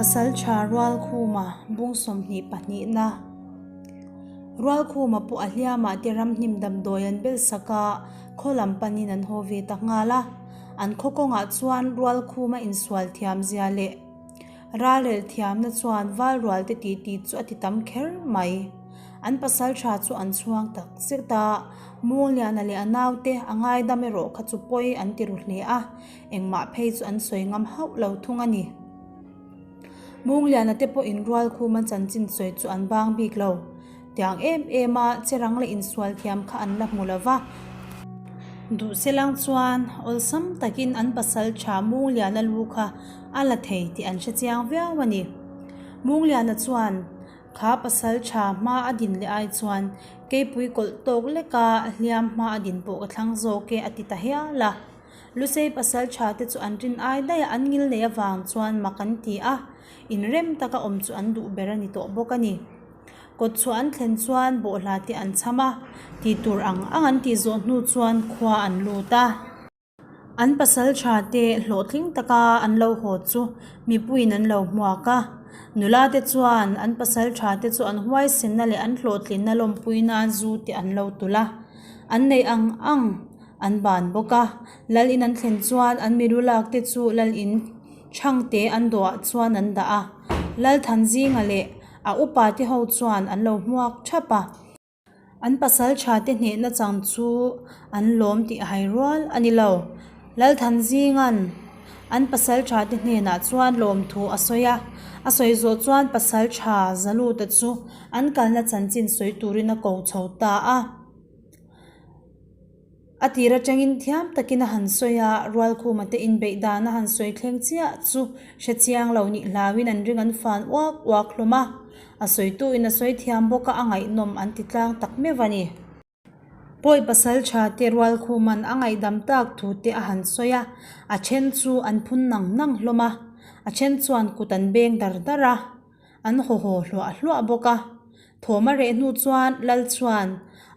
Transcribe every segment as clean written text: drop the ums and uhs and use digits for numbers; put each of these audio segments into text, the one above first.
Pasalṭha Rualkhuma bung 22 na Rualkhuma pawh a hliamah te ramhnim damdawi an bel sak a, khaw lam panin an haw ve ta nghal a. An khaw kawngah chuan Rualkhuma insual thiam zia leh Ralrel thiamna chuan Valrual te titi chu a ti tam kher mai. An pasalṭha chu an chhuang tak zet a, Mungliana leh a naute a ngaidam erawh kha chu pawi an ti ru hle a, engmah phei chu an sawi ngam hauh lo thung a ni. Mungliana te pawh inrual khuma chanchin sawi chu an bang bik lo. Tiang em em a cherang leh insual thiam kha an la hmu lo va. Duhselang chuan awlsam takin an pasal tha Mungliana lu kha a la thei tih an hre chiang viau a ni. Mungliana chuan kha pasal tha hma a din leh ai chuan keipui kawlh tawk leka hliam hma a din pawh ka thlang zawk e a ti ta hial a. Lusei pasal tha te chu an rin ai daih a an ngil nei avang chuan mak an ti a, inrem taka awm chu an duh ber a ni tawh bawk a ni. Kawt chhuah an thlen chuan bawhhla te an chham a, tih tur ang ang an tih zawh hnu chuan khua an lut a. An pasal tha te hlawhtling taka an lo haw chu mipuiin an lo hmuak a. Nula te chuan an pasal tha te chu an huaisenna leh an hlawhtlinna lawmpui nan zu te an lo tulh a. An neih ang ang an ban bawk a. Lal in an thlen chuan an milu lak te chu lal in chhangte an dawhah chuan an dah a. Lalthanzinga leh A upa te ho chuan an lo hmuak thap a, an pasal tha te hnehna chang chu an lawm tih a hai rual a ni lo. Lalthanzinga'n an pasal tha te hnenah chuan lawmthu a sawi a, a sawi zawh chuan pasal tha Zaluta chu an kalna chanchin sawi turin a ko chho ta a. A tir atangin thiam takin a han sawi a, Rualkhuma te inbeih dan a han sawi thleng chiah chu hre chiang lo nih hlauin an ring an fan uak uak hlawm a. A sawituin a sawi thiam bawk a, a ngaihnawm an ti tlang tak meuh a ni. Pawi pasal tha te Rualkhuma'n a ngaihdam tak thu te a han sawi a, a then chu an phun nang nang hlawm a, a then chuan kut an beng dar dar a. An haw haw hluah hluah bawk a. Thawm a reh hnu chuan Lal chuan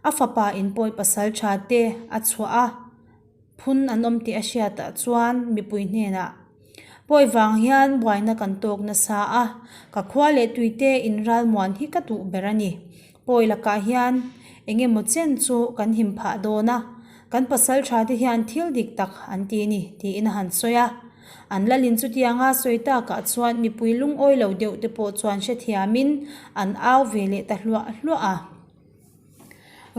a fapa inpawi pasal tha te a chhuah a, phun an awm tih a hriatah chuan mipui hnenah, Pawi vang hian buaina kan tawk nasa a, ka khua leh tuite inralmuan hi ka duh ber a ni. Pawi lakah hian eng emaw chen chu kan him phah dawn a, kan pasal tha te hian thil dik tak an ti a ni, tiin a han sawi a. An lalin chutianga sawi takah chuan mipui lungawi lo deuh te pawh chuan hrethiamin an au ve leh ta hluah hluah a.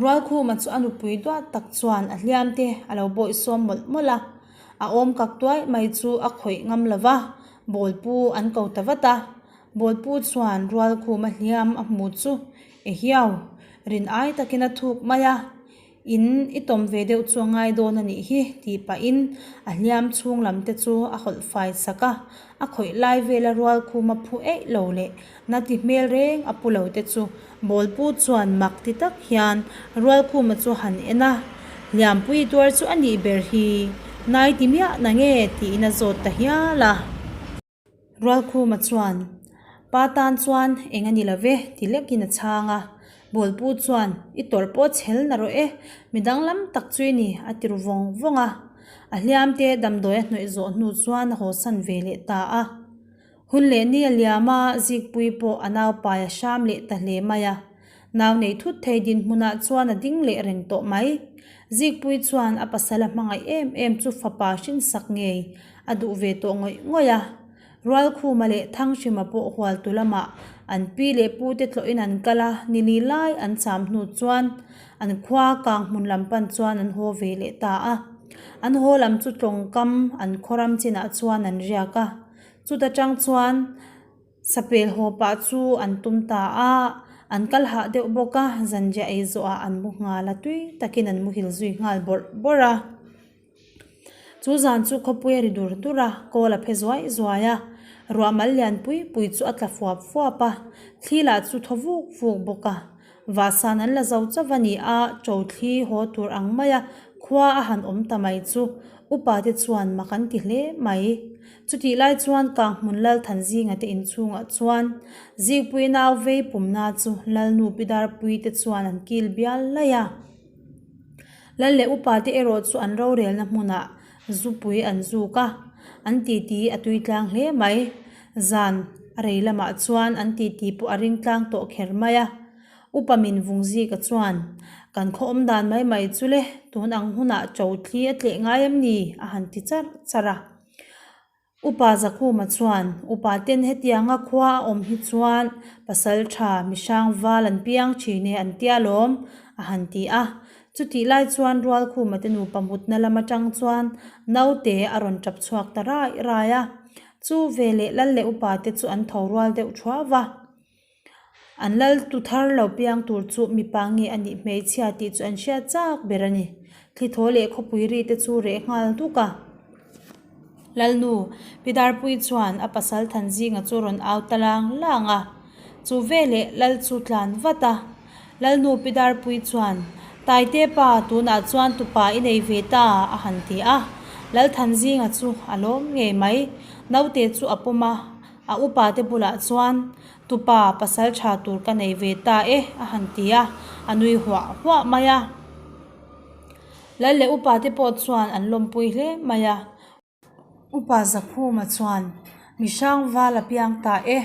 Rualkhuma chu a nupui duat tak chuan a hliam te a lo bawihsawm mawlh mawlh a, a awm kak tuai mai chu a khawih ngam lo va, bawlpu an ko ta vat a. Bawlpu chuan Rualkhuma hliam a hmu chu Ehiau, rin ai takin a thuk mai a. In i tawm ve deuh chu a ngai dawn a nih hi tih pahin a hliam chhung lam te chu a hawlh fai sak a, a khawih lai vela rual khum a phu eih lo leh na ti hmel reng a pu lo te chu bawlpu chuan mak ti tak hian rual khuma chu han en a, hliampui tuar chu a nih ber hi nai ti miah na nge tiin a zawt ta hial a. Rualkhuma chuan, Pa tan chuan eng a ni lo ve, ti lekin a chhang a. Bawlpu chuan, I tawrh pawh chhel na rawh e, mi danglam tak chu i ni, a ti ru vawng vawng a. A hliamte damdawi a hnawih zawh hnu chuan a hawsan ve leh ta a. Hun leh ni a liam a, Zikpuii pawh a naupai a hram leh ta hle mai a. Nau nei thut thei dinhmunah chuan a ding leh reng tawh mai. Zikpuii chuan a pasal a hmangaih em em chu fapa hrinsak ngei a duh ve tawh ngawih ngawih a. Rualkhuma leh Thanghrima pawh hualtu lamah an pi leh pute tlawhin an kal a, nili lai an cham hnu chuan an khua kang hmun lam pan chuan an haw ve leh ta a. An haw lam chu tlawngkam an khawram chinah chuan an riak a. Chuta tang chuan Sapel haw pah chu an tum ta a, an kal hah deuh bawk a, zanriah ei zawhah an mu nghal a, tui takin an muhil zui nghal bawrh bawrh a. Chu zan chu khawpui a ri dur dur a, kawl a phe zuai zuai a, ruah mal lian pui pui chu a tla fuap fuap a, thli lah chu thaw vuk vuk bawk a. Vahsan an la zo chauh a ni a, ṭo thli haw tur ang maia khua a han awm ta mai chu upa te chuan mak an ti hle mai. Chutih lai chuan Kanghmun Lal Thanzinga te inchhungah chuan Zikpui nau vei pumna chu Lalnu Pi Darpui te chuan an kil bial laih a. Lal leh upa te erawh chu an rorelna hmunah zupui an zuk a, an titi a tui tlang hle mai. Zan A rei lamah chuan an titi pawh a ring tlang tawh kher mai a. Upa min vung zika chuan, Kan khaw awm dan mai mai chu le, tun ang hunah cho thli a tleh ngai em ni? a han ti charh charh a. Upa Zakhuma chuan, Upa ten hetianga khua a awm hi chuan pasal tha mihrang val an piang thin e an tia lawm, a han ti a. Chutih lai chuan Rualkhuma te nupa mutna lam atang chuan naute a rawn tap chhuak ta rai rai a. Chu veleh lal leh upa te chu an tho rual deuh thuau a. An lal tu thar lo piang tur chu mipa nge a nih hmeichhia tih chu an hriat chak ber a ni. Thlithaw leh khawpui ri te chu reh nghal duk a. Lalnu Pidarpui chuan a pasal Thanzinga chu rawn au ta lang lang a. Chu veleh lal chu tlan vat a. Lalnu Pidarpui chuan, Taite pa, tunah chuan tupa i nei ve ta, a han ti a. Lal Thanzinga chu a lawm ngei mai. Naute chu a pawm a. A upa te bulah chuan, Tupa, pasal tha tur ka nei ve ta e, a han ti a, a nui huah huah mai a. Lal leh upa te pawh chuan an lawmpui hle mai a. Upa Zakhuma chuan, Mihrang val a piang ta e,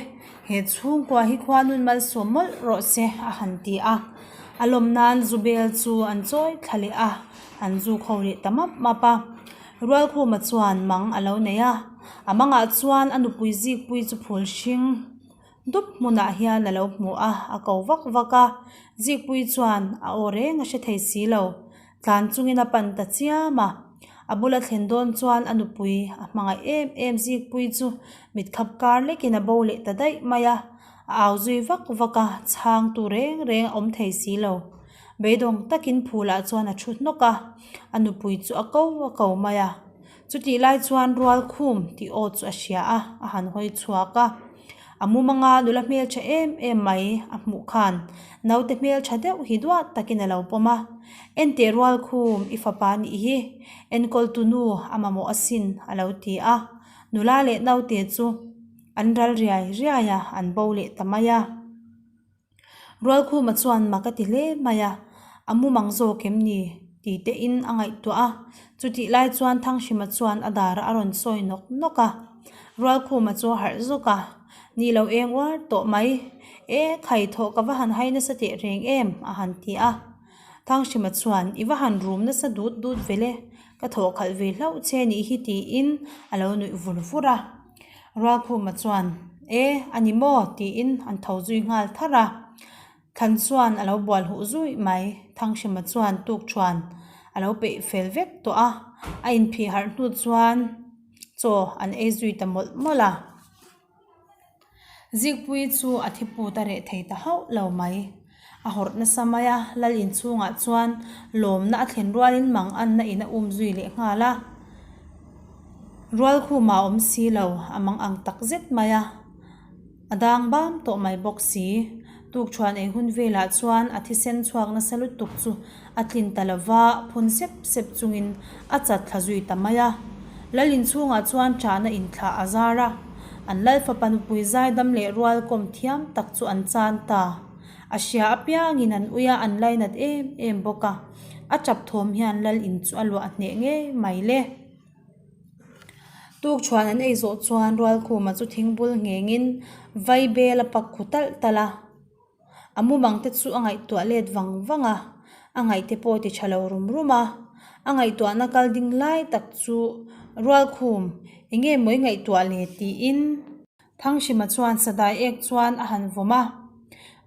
he chhungkua hi khua nun malsawm mawlh rawh se, a han ti a. A lawm nan Zubel chu an chawi thla leh a, an zuk ho leh ta map map a. Rualkhuma chuan mang a lo nei a, a mangah chuan a nupui zikpui chu phul hring dup hmunah hian a lo hmu a, a ko vak vak a, zikpui chuan a aw reng a hre thei si lo, tlan chungin a pan ta chiam a, a bula thlen dawn chuan a nupui a hmangaih em em zikpui chu mitkhap kar lekin a bo leh ta daih mai a, a au zui vak vak a, chhangtu reng reng a awm thei si lo. Beidawng takin phulah chuan a thu hnawk a, a nupui chu a ko a ko mai a. Chutih lai chuan rual khum tih aw chu a hria a, a han hawi chhuak a. A mumanga nula hmeltha em em mai a hmuh khan naute hmeltha deuh hi duat takin a lo pawm a. Enteh rual khum i fapa nih hi enkawltu nu a mamawh asin a lo ti a. Nula leh naute chu an ral riai riai a, an bo leh ta mai a. Rualkhuma chuan mak a ti hle mai a, a mumang zawk em ni? ti tein a ngaihtuah a. Chutih lai chuan Thanghrima chuan a darah a rawn sawi nawk nawk a. Rualkhuma chu a harh zawk a, Ni lo eng uar tawh mai. E, khai thawh ka va han hai nasa teh reng em? a han ti a. Thanghrima chuan, I va han rum nasa dut dut vele, ka thawh khalh ve hlauh che nih hi tiin a lo nuih vur vur a. Rualkhuma chuan, E, a ni maw? tiin an tho zui nghal tharh a. Thlan chuan a lo bual huh zui mai. Thanghrima chuan tukṭhuan a lo peih fel vek tawh a, a inphih harh hnu chuan chaw an ei zui ta mawlh mawlh a. Zikpuii chu a thiput a reh thei ta hauh lo mai. A hawrh nasa mai a, lal inchhungah chuan lawmna a thlen rualin mang anna in a um zui leh nghal a. Rualkhuma a awm si lo, a mang ang tak zet mai a, a dang bam tawh mai bawk si. Tukṭhuan ei hun velah chuan a thisen chhuak nasa lutuk chu A tlin ta lova, phun sep sep chungin a chat thla zui ta mai a. Lal inchhungah chuan ṭahna inthlah a zar a, an lal fapa nupui zaidam leh rual kawm thiam tak chu an chan ta. A hria apiangin an ui a, an lainat em em bawk a. A ṭap thawm hian lal in chu a luah hneh ngei mai le. Tukṭhuan an ei zawh chuan Rualkhuma chu thingbul nghengin vaibel a pak khu talh talh a. A mumang te chu a ngaihtuah let vang vang a, a ngaihte pawh ti tha lo rum rum a. A ngaihtuahna kal ding lai tak chu Rualkhum eng nge maw i ngaihtuah le tiin Thanghrima chuan sadai ek chuan a han vawm a.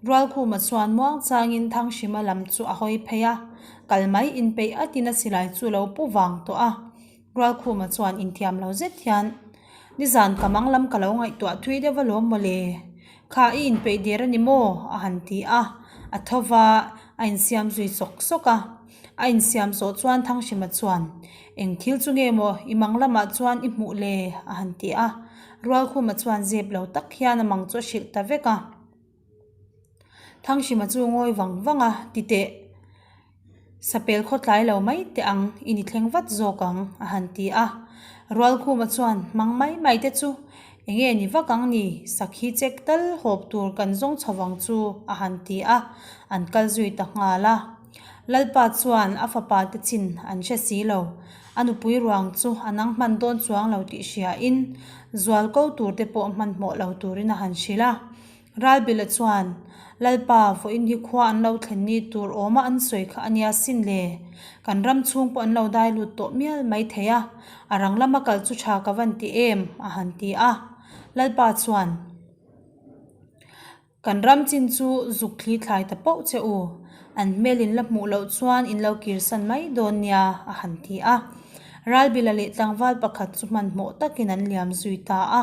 Rualkhuma chuan muang changin Thanghrima lam chu a hawi phei a, kal mai inpeih atin a silai chu lo pu vang tawh a. Rualkhuma chuan inthiam lo zet hian, Nizan ka mang lam ka lo ngaihtuah thui deuh alawm mawle. Kha i inpeih der a ni maw? a han ti a, a tho va, a insiam zui sawk sawk a. A insiam zawh chuan Thanghrima chuan, Eng thil chu nge maw i mang lamah chuan i hmuh le? a han ti a. Rualkhuma chuan zep lo tak hian a mang chu a hrilh ta vek a. Thanghrima chu ngawi vang vang a, Titeh! Sapel khaw tlai lo mai teh ang, i ni thleng vat zawk ang, a han ti a. Rualkhuma chuan, Hmang mai mai te chu eng nge ni vak ang ni, sakhi chek tal hawp tur kan zawng chho vang chu, a han ti a, an kal zui ta nghal a. Lalpa chuan a fapa te chin an hre si lo. A nupui ruang chu a nang hman dawn chuang lo tih hriain zual ko tur te pawh hmanhmawh lo turin a han hrilh a. Ralbila chuan, Lalpa, vawiin hi khua an lo thlen ni tur awma an sawi kha a nia sin le. Kan ram chhung pawh an lo dai lut tawh mial mai thei a, a rang lama kal chu tha ka van ti em? a han ti a. Lalpa chuan. Kan ram chin chu zuk thli thlai ta poh che u, an hmel in la hmuh loh chuan in lo kirsan mai dawn nia, a han ti a. Ralbila leh tlangval pakhat chu hmanhmawh takin an liam zui ta a.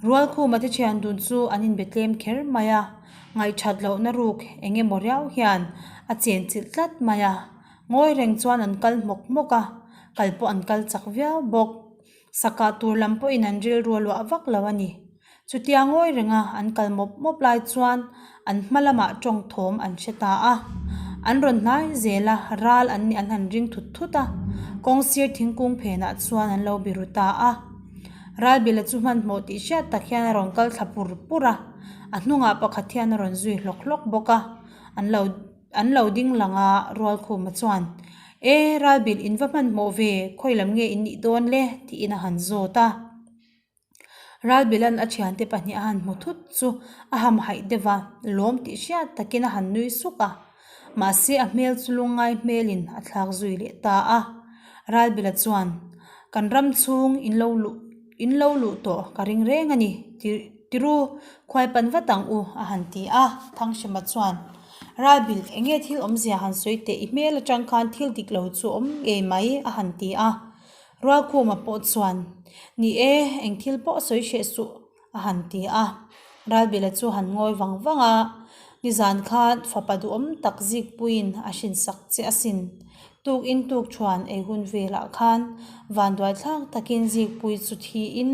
Rualkhuma te thian dun chu an inbe tlem kher mai a, ngaihthat lohna ruk eng emaw riau hian a chenchilh tlat mai a. Ngawi reng chuan an kal hmawk hmawk a, kal pawh an kal chak viau bawk. Sakah tur lam pawhin an rilru a luah vak lo a ni. Chutia ngawi renga an kal mawp mawp lai chuan an hma lamah tawng thawm an hre ta a. An rawn hnai zel a, ral an nih an han ring thut thut a. Kawng sir thingkung phenah chuan an lo biru ta a. Ralbila chu hmanhmawh tih hriat tak hian a rawn kal thla pur pur a, a hnungah pakhat hian a rawn zui hlawk hlawk bawk a. An lo. An lo ding lang a, Rualkhuma chuan, E, Ralbil in va hmanhmawh ve, khawi lam nge in nih dawn le? tiin a han zawt a. Ralbila'n a thiante pahnih a han hmu thut chu a hamhaih deuh a, lawm tih hriat takin a han nui suk a. Mahse a hmel chu lungngai hmelin a thlak zui leh ta a. Ralbila chuan, Kan ram chhung in lo luh In lo luh tawh ka ring reng a ni, Tiru, khuai pan vat ang u, a han ti a. Thanghrima chuan, Ralbil, eng nge thil awmzia han sawi teh, i hmel atang khan thil dik lo chu awm ngei mai, a han ti a. Rualkhuma pawh chuan, Ni e, eng thil pawh sawi hreh suh, a han ti a. Ralbila chu han ngawi vang vang a, Nizan khan fapa duhawm tak zikpuiin a hrinsak che asin. Tukin tuk thuan ei hun velah khan vanduai thlak takin zikpui chu thiin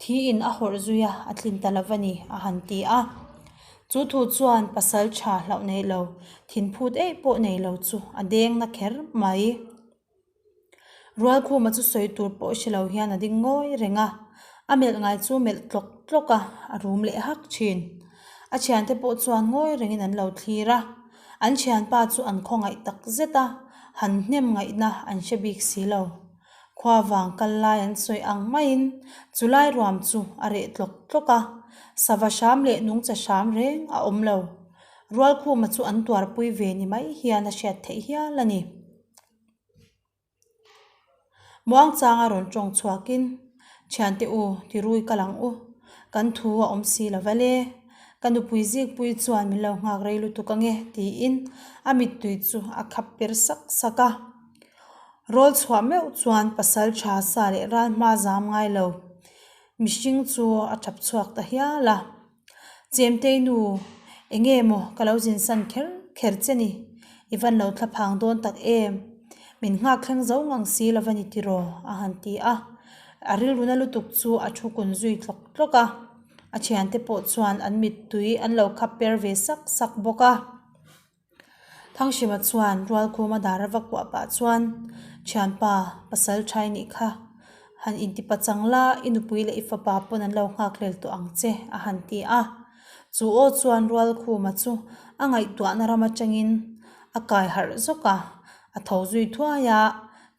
thiin a hawrh zui a, a tlin ta lo va ni, a han ti a. Chu thu chuan pasal tha hlauh nei lo, thinphut eih pawh nei lo chu a deng na kher mai. Rualkhuma chu sawi tur pawh hre lo hian a ding ngawi reng a, a melh ngai chu melh tlawk tlawk a, a rum leh hak thin. A thiante pawh chuan ngawi rengin an lo thlir a, an thianpa chu an khawngaih tak zet a, han hnem ngaihna an hre bik si lo. Khua vang kal lai an sawi ang maiin chu lai ruam chu a reh tlawk tlawk a, sava hram leh nungcha hram reng a awm lo. Rualkhuma chu an tuarpui ve ni mai hian a hriat theih hial a ni. Muangchanga rawn tawng chhuakin, Thiante u, tirui kal ang u, kan thu a awm si lo va le, ka nupui zikpui chuan min lo nghak rei lutuk ange tiin a mittui chu a khap per sak sak a. Rawl chhuah meuh chuan pasal tha sa leh ral hma zam ngai lo mihring chu a tap chhuak ta hial a. Chemtei nu, enge maw ka lo zin san kher kher che ni? I van lo thla phang dawn tak em? Min nghak thleng zo ngang si lo va ni tiraw? a han ti a. A rilruna lutuk chu a thu kun zui tlawk tlawk a. A thiante pawh chuan an mittui an lo khap per ve sak sak bawk a. Thanghrima chuan Rualkhuma dar a va kuah pah chuan, Thianpa, pasal thai nih kha. Han intipa chang la, i nupui leh i fapa pawn an lo nghak hlel tawh ang che, a han ti a. Chu aw chuan Rualkhuma chu a ngaihtuahna ram atangin a kai harh zawk a, a tho zui thuai a,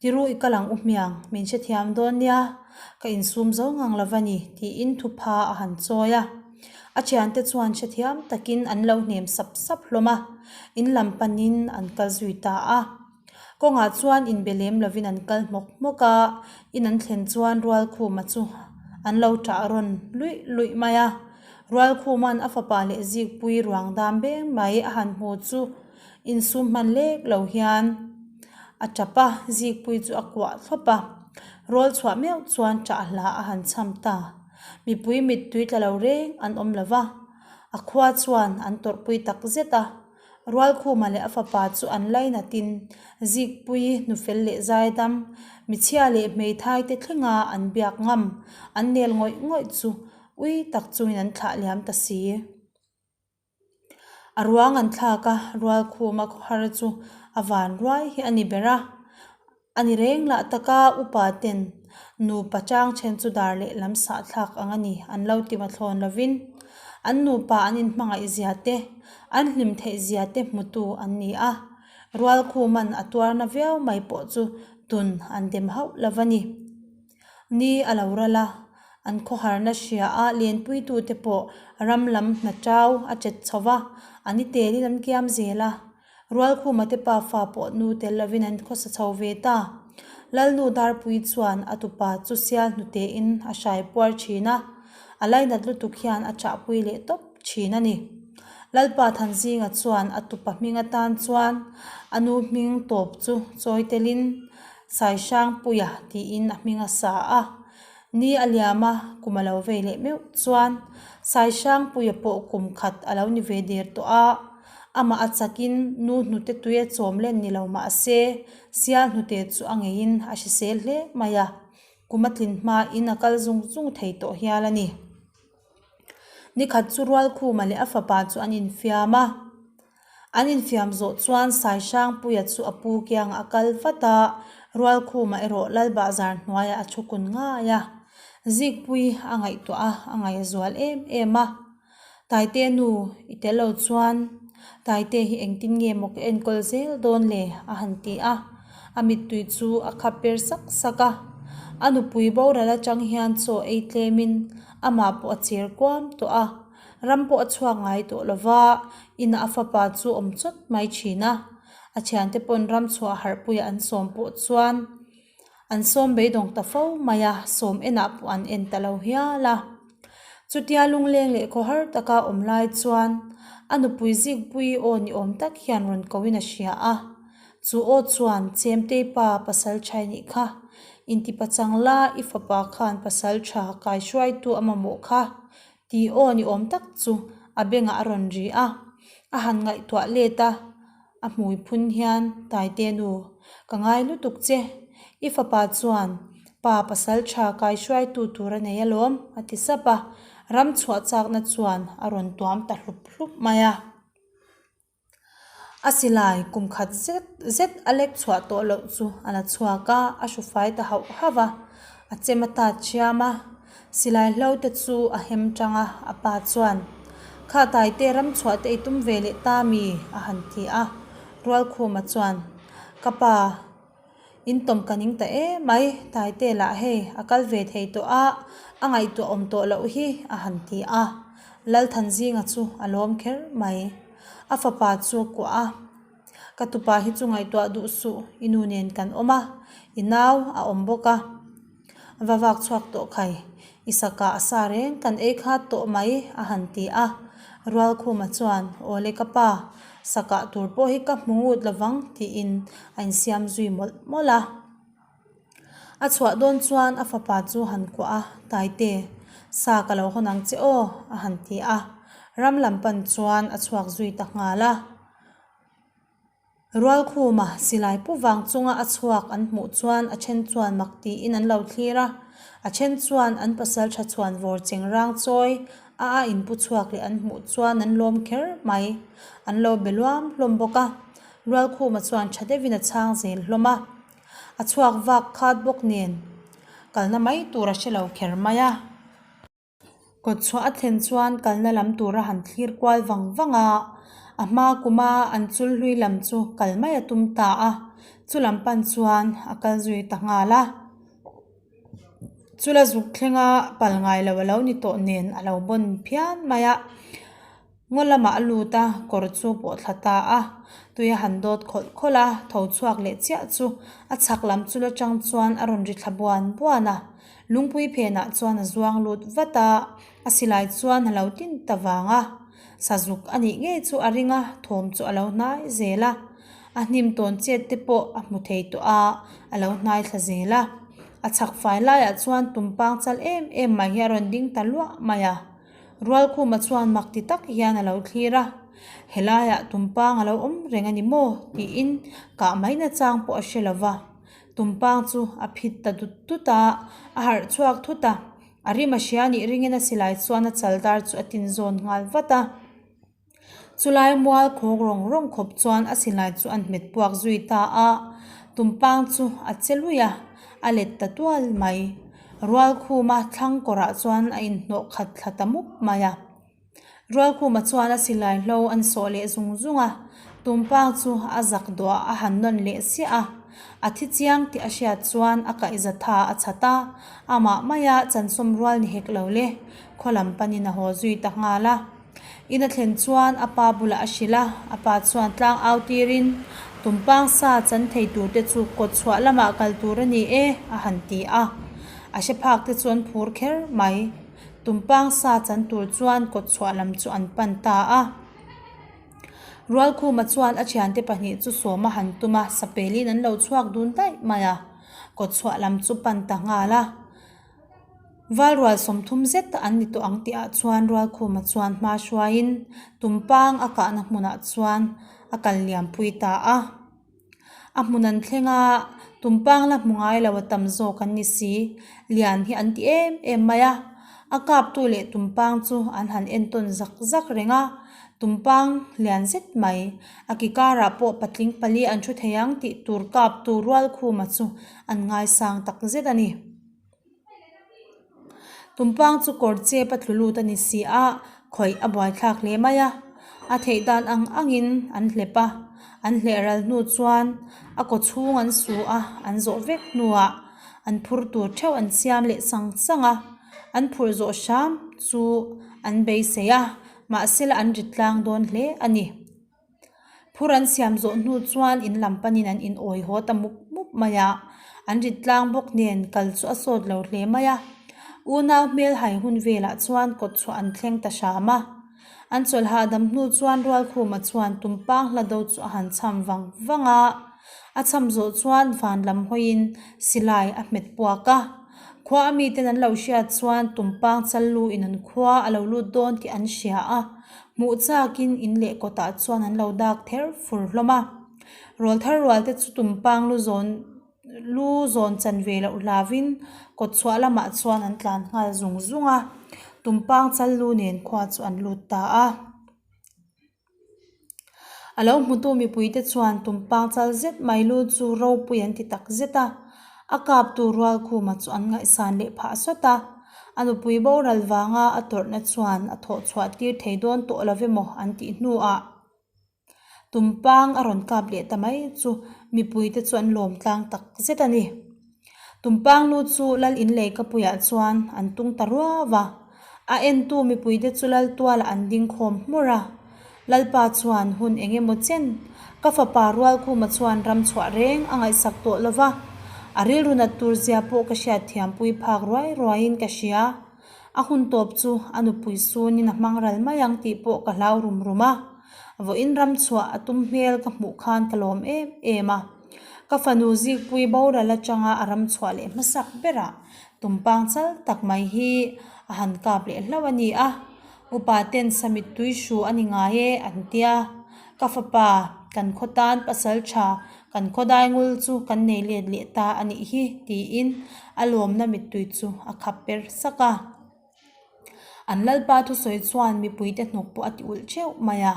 Tiru i kal ang u hmiang, min hrethiam dawn nia, ka insum zo ngang lo va ni, tiin thupha a han chawi a. A thiante chuan hrethiam takin an lo hnem sap sap hlawm a, in lam panin an kal zui ta a. Kawngah chuan inbe lem lovin an kal hmawk hmawk a, in an thlen chuan Rualkhuma chu an lo ṭah rawn luih luih mai a. Rualkhuma'n a fapa leh zikpui ruang dam beng mai a han hmu chu Insum hman lek lo hian a tap a, zikpui chu a kuah thlawp a. Rawl chhuah meuh chuan ṭah hla a han cham ta. Mipui mittui tla lo reng an awm lo va, a khua chuan an tawrhpui tak zet a. Rualkhuma leh a fapa chu an lainatin zikpui hnufel leh zaidam, michhia leh hmeithai te thlenga an biak ngam, an nel ngawih ngawih chu ui tak chungin an thlah liam ta si. A ruang an thlak a, Rualkhuma khawhar chu a van ruai hi a ni ber a. A ni reng lah taka upa ten nupa chang then chu dar leh lam sah thlak ang a ni an lo ti mathlawn lovin an nupa an inhmangaih zia te, an hlim theih zia te hmutu an ni a. Rualkhuman a tuarna viau mai pawh chu. Tun an dem hauh lo va ni. Ni a lo ral a, an khawharna hria a lenpuitute pawh ram lam hna tau a chet chho va, an i telin an kiam zel a. Rualkhuma te pafa pawh nu tel lovin an khawsa chho ve ta. Lalnu Darpui chuan a tupa chu sial hnutein a hrai puar thin a, a lainat lutuk hian a chahpui leh tawp thin a ni. Lalpa Thanzinga chuan a tupa hming atan chuan a nu hming tawp chu chawi telin Saihrangpuia tiin a hming a sa a. Ni a liam a, kum a lo vei leh meuh chuan Saihrangpuia pawh kum khat a lo ni ve der tawh a. Amah a chakin nu hnute tui a chawm len ni lo mah se, sial hnute chu a ngeiin a hrisel hle mai a, kum a tlin hmain a kal zung zung thei tawh hial a ni. Nikhat chu Rualkhuma leh a fapa chu an infiam a, an infiam zawh chuan Saihrangpuia chu a pu kiangah a kal vat a, Rualkhuma erawh Lalbahzar hnuaiah a thu kun ngai a, Zikpui a ngaihtuah a, a ngaihzual em em a. Taite nu i tel lo chuan Taite hi engtin nge maw ka enkawl zel dawn le? a han ti a, a mittui chu a khap per sak sak a. A nupui boral atang hian chaw ei tlemin amah pawh a cher kuam tawh a, ram pawh a chhuak ngai tawh lo va, inah a fapa chu awm chawt mai thin a. A thiante pawn ram chhuah harhpuia an sawm pawh chuan An sawm beidawng ta fo mai a, sawm enah pawh an en ta lo hial a. Chutia lungleng leh khawhar taka awm lai chuan a nupui zikpui aw ni awm tak hian rawn koin a hria a. Chu aw chuan Chemtei pa pasal tha nih kha, intipachang la i fapa khan pasal tha kaihruaitu a mamawh kha tih aw ni awm tak chu a bengah a rawn ri a. A han ngaihtuah let a. A hmui phun hian, Taite nu, ka ngai lutuk che. I fapa chuan pa pasal tha kai hruaitu tur a nei alawm, a ti sap a. Ram chhuah chakna chuan a rawn tuam ta hlup hlup mai a. A silai kum khat zet zet a lek chhuah tawh loh chu a la chhuak a, a hru fai ta hauh hauh a. A chem a tat thiam a, silai hlo te chu a hem tang a, a pa chuan, Kha Taite ram chhuah te i tum ve leh ta mi? a han ti a, Rualkhuma chuan, Ka pa, in tawm ka ning ta em mai, Taite lah hei a kal ve thei tawh a, a ngaihtuah awm tawh loh hi, a han ti a, Lalthanzinga chu a lawm kher mai, a fapa chu a kuah a. Ka tupa hi chu ngaihtuah duh suh, i nu nen kan awm a, i nau a awm bawk a, va vak chhuak tawh khai, i sakah a sa reng kan ei khat tawh mai a han ti a. Rualkhuma chuan, Awle ka pa, sakah tur pawh hi ka hmu ngut lovang tiin a insiam zui mawlh mawlh a. A chhuah dawn chuan a fapa chu han kuah a, Taite, sa ka lo hawn ang che aw a han ti a. Ram lam pan chuan a chhuak zui ta nghal a. Rualkhuma silai pu vang chunga a chhuak an hmuh chuan a then chuan mak tiin an lo thlir a, a then chuan an pasal tha chhuan vawr cheng rang chawi a a inpu chhuak leh an hmuh chuan an lawm kher mai. An lo be luam hlawm bawk a, Rualkhuma chuan tha deuhin a chhang zel hlawm a. A chhuak vak khat bawk nen kalna mai tur a hre lo kher mai a. Kawt chhuah a thlen chuan kalna lam tur a han thlir kual vang vang a, a hma kuma an chul hlui lam chu kal mai a tum ta a, chu lam pan chuan a kal zui ta nghal a. Chula zuk thlenga pal ngai lo a lo ni tawh nen a lo bawn phian mai a. Ngaw lamah a lut a, kawr chu pawh thla ta a, tui a han dawt khawlh khawlh a, tho chhuak leh chiah chu a chhak lam chul atang chuan a rawn ri thla buan buan a, lungpui phenah chuan a zuang lut vat a, a silai chuan a lo tin ta vang a, sazuk a nih ngei chu a ring a, thawm chu a lo hnai zel a, a hnim tawn chet te pawh a hmu thei tawh a, a lo hnai thla zel a, a chhak fai laiah chuan tumpang chal em em mai hi a rawn ding ta luah mai a. Rualkhuma chuan mak ti tak hian a lo thlir a, helaiah tumpang a lo awm reng a ni maw? tiin kah mai nachang pawh a hre lo va. Tumpang chu a phit ta dut dut a, a harh chhuak thut a, a rim a hria nih ringin a silai chuan a chal dar chu a tin zawn nghal vat a. Chulai mual khawk rawng rawng khawp chuan a silai chu an hmet puak zui ta a, tumpang chu a che lui a, a let ta tual mai. Rualkhuma thlang kawrah chuan a inhnawh khat thla ta mup mai a. Rualkhuma chuan a silai hlo an sawh leh zung zung a, tumpang chu a zak duah a han nawn leh siah a. A thi chiang tih a hriat chuan a kaihza tha a chhat a, amah maia chansawm rual ni hek lo le, khaw lam panin a haw zui ta nghal a. In a thlen chuan a pa bulah a hrilh a, a pa chuan tlang au tirin, Tumpang sa chan thei tur te chu kawt chhuah lamah kal tur a ni e, a han ti a. A hre phak te chu an phur kher mai. Tumpang sa chan tur chuan kawt chhuah lam chu an pan ta a. Rualkhuma chuan a thiante pahnih chu sawm a han tum a, sapelin an lo chhuak dun daih mai a, kawt chhuah lam chu pan ta nghal a. Valrual 30 zet an ni tawh ang tihah chuan Rualkhuma chuan hma hruaiin Tumpang a kahna hmunah chuan a kal liam pui ta a. A hmun an thleng a, Tumpang la hmu ngai lo a tam zawk an ni si, lian hi an ti em em mai a. A kaptu leh Tumpang chu an han entawn zak zak reng a, Tumpang lian zet mai, a ki karah pawh patling pali an thu thei ang tih tur kaptu Rualkhuma chu an ngaisang tak zet a ni. Tumpang chu kawr chep a tlu lut a ni si a, khawih a buaithlak hle mai a. A theih dan ang angin an hlep a, an hleh ral hnu chuan a kaw chhung an su a, an zawh vek hnuah an phur tur theuh an siam leh sang sang a, an phurh zawh hram chu an beisei a, mahse la an rit tlang dawn hle a ni. Phur an siam zawh hnu chuan in lam panin an in awi haw ta mup mup mai a, an rit tlang bawk nen kal chu a sawt lo hle mai a. Unau hmel hai hun velah chuan kawt chhuah an thleng ta hram a. An chawlh hahdam hnu chuan Rualkhuma chuan tumpang hla do chu a han cham vang vang a, a cham zawh chuan van lam hawiin silai a hmet puak a. Khua a miten an lo hriat chuan tumpang chal lu in an khua a lo lut dawn tih an hria a. Hmuh chakin in leh kawtah chuan an lo dak ther fur hlawm a. Rawlthar rual te chu tumpang lu zawn lu zawn chan ve loh hlavin kawt chhuah lamah chuan an tlan nghal zung zung a. Tumpang chal lu nen khua chu an lut ta a. A lo hmutu mipuite chuan tumpang chal zet mai lu chu ropui an ti tak zet a, a kaptu Rualkhuma chu an ngaihsan leh phah sawt a, a nupui boral vanga a tawrhna chuan a thawh chhuah tir thei dawn tawh lo emaw an tih hnuah tumpang a rawn kap leh ta mai chu mipuite chu an lawm tlang tak zet a ni. Tumpang lu chu lal in lei kapuiah chuan an tung ta ruau a, a entu mipuite chu lal tualah an ding khawm hmur a. Lalpa chuan hun eng emaw chen ka fapa Rualkhuma chuan ram chhuah reng a ngaihsak tawh lo va, a rilru nat tur zia pawh ka hriat thiampui phak ruai ruaiin ka hria. A hun tawp chu a nupui sunin a hmang ral mai ang tih pawh ka hlau rum rum a. Vawiin ram chhuah a tum hmel ka hmuh khan ka lawm em em a. Ka fanu Zikpui boral atanga a ram chhuah leh hmasak berah tumpang chal tak mai hi a han kap leh hlauh a ni a, upa ten samit tui hru a ni ngai e an tia. Ka fapa, kan khaw tan pasal tha, kan khaw daingul chu kan nei let leh ta a nih hi tiin a lawmna mittui chu a khap per sak a. An lalpa thusawi chuan mipuite hnuk pawh a ti ulh theuh mai a,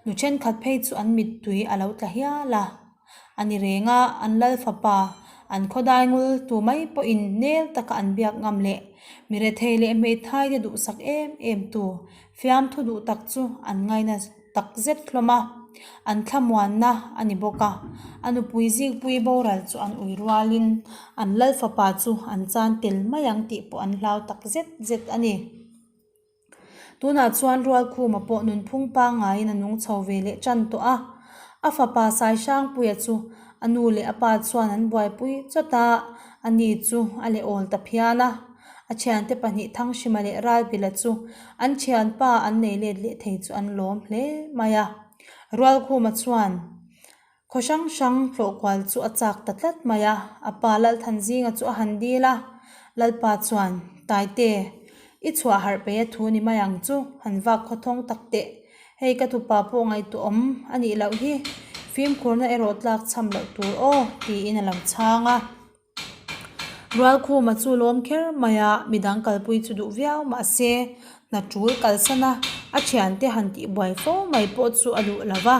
nu thenkhat phei chu an mittui a lo tla hial a. A ni reng a, an lal fapa, an khawdai ngul tu mai pawhin nel taka an biak ngam leh mi rethei leh hmeithai te duhsak em em tu fiamthu duh tak chu an ngaina tak zet hlawm a, an thlamuanna a ni bawk a. A nupui zikpui boral chu an ui rualin an lal fapa chu an chan tel mai ang tih pawh an hlau tak zet zet a ni. Tunah chuan Rualkhuma pawh nunphung pangngaiin a nung chho ve leh tan tawh a. A fapa Saihrangpuia chu a nu leh a pa chuan an buaipui chawt a, ani chu a leh awl ta phian a. A thiante pahnih Thanghrima leh Ralbila chu an thianpa an nei let leh thei chu an lawm hle mai a. Rualkhuma chuan khaw hrang hrang tlawh kual chu a chak ta tlat mai a, a pa Lalthanzinga chu a han dil a. Lalpa chuan, Taite, i chhuah harh peih a thu ni mai ang chu, han vak khawthawng tak teh. Hei ka tupa pawh ngaihtuahawm a nih loh hi, fimkhurna erawh tlak chham loh tur aw, tiin a lo chhang a. Rualkhuma chu lawm kher mai a, midang kalpui chu duh viau mah se hna tul kalsan a, a thiante han tih buai fo mai pawh chu a duh lo va.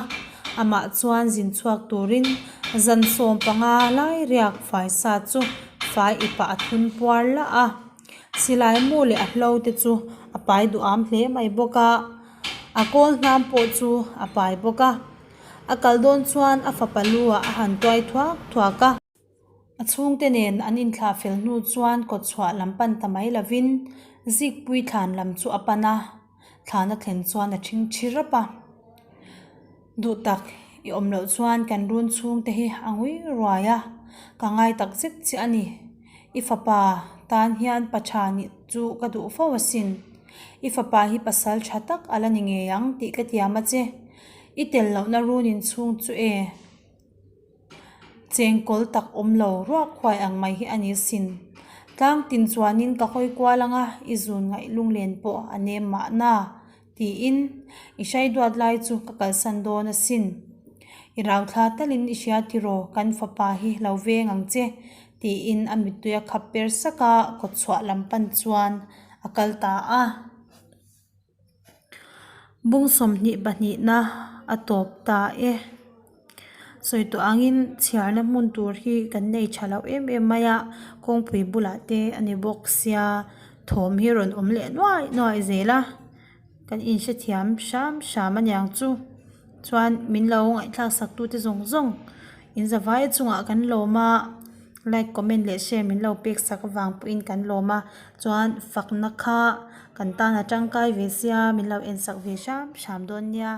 Amah chuan zin chhuak turin zan 15 lai riak fai sa chu fai ipah a thun puar lah a. Silai mu leh a hlo te chu a pai duham hle mai bawk a, a kawl hnam pawh chu a pai bawk a. A kal dawn chuan a fapa lu ah a han tuai thuak thuak a. A chhungte nen an inthlah fel hnu chuan kawtchhuah lam pan ta mai lovin Zikpui thlan lam chu a pan a, thlan a thlen chuan a ṭhing ṭhi rap a. Duh tak i awm loh chuan kan run chhungte hi a ngui ruai a, ka ngai tak zet che a ni. I fapa tan hian pa ṭha nih chu ka duh fo asin. I fapa hi pasal ṭha tak a la ni ngei ang tih ka tiam a che. I tel lohna run inchhung chu e. Chengkawl tak awm lo ruak huai ang mai hi a ni sin. Tlang tin chuanin ka hawi kual ang a, i zun ngaih lunglen pawh a nem mahna tiin i hrai duat lai chu ka kalsan dawn asin. I rauthla talin i hria tiraw kan fapa hi lo veng ang che tiin a mittui a khap per sak a, kawtchhuah lam pan chuan a kal ta a. Bung 22 na a tawp ta e. Sawi tawh angin chhiarna hmun tur hi kan nei tha lo em em mai a, kawngpui bulah te a ni bawk sia thawm hi rawn awm leh nuai nuai zel a, kan inhrethiam hram hram a niang chu. Chuan min lo ngaihthlak sak tute zawng zawng in zavai chungah kan lawm a, like comment leh share min lo pek sak avang pawhin kan lawm a, chuan fakna kha kan tan a tangkai ve sia min lo en sak ve hram hram dawn nia.